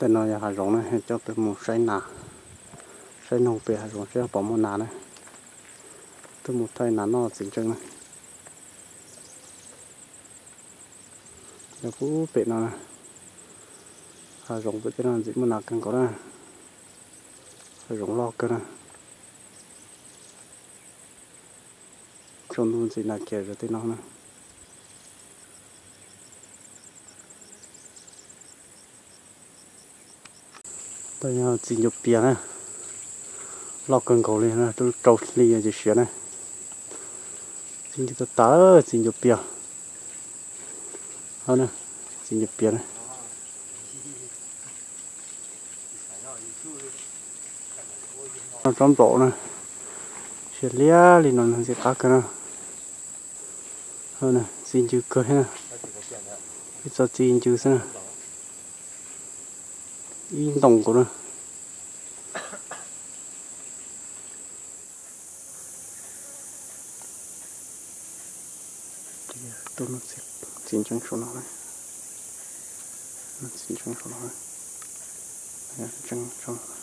Tej no yog hav zoov na, coj tuaj mus saib nas, saib noog pem hav zoov seb puas muaj nas na. Tuaj mus thaij nas noj txiv ntseej na. Yog puag pem no, hav zoov pem tej no ntxim muaj nas kawg nkaus na. Hav zoov loj kawg na. Tsaus ntuj ntxim nas kiag zov tej no na. Tau yog txiv ncuav pias na, loj kawg nkaus li na, twb rau hli ces siav na. Txiv ncw tas tas, txiv ncuav pias. Txiv ncuav pias na. Tsob nplaum na, siav liab li no ntxim qab kawg na. Txiv ncw kawg thiab na, ib txoj txiv ncw xwb na, ib ntoo nkaus na. Txiv ntseej saum no, txiv ntseej saum no, ntseej saum no.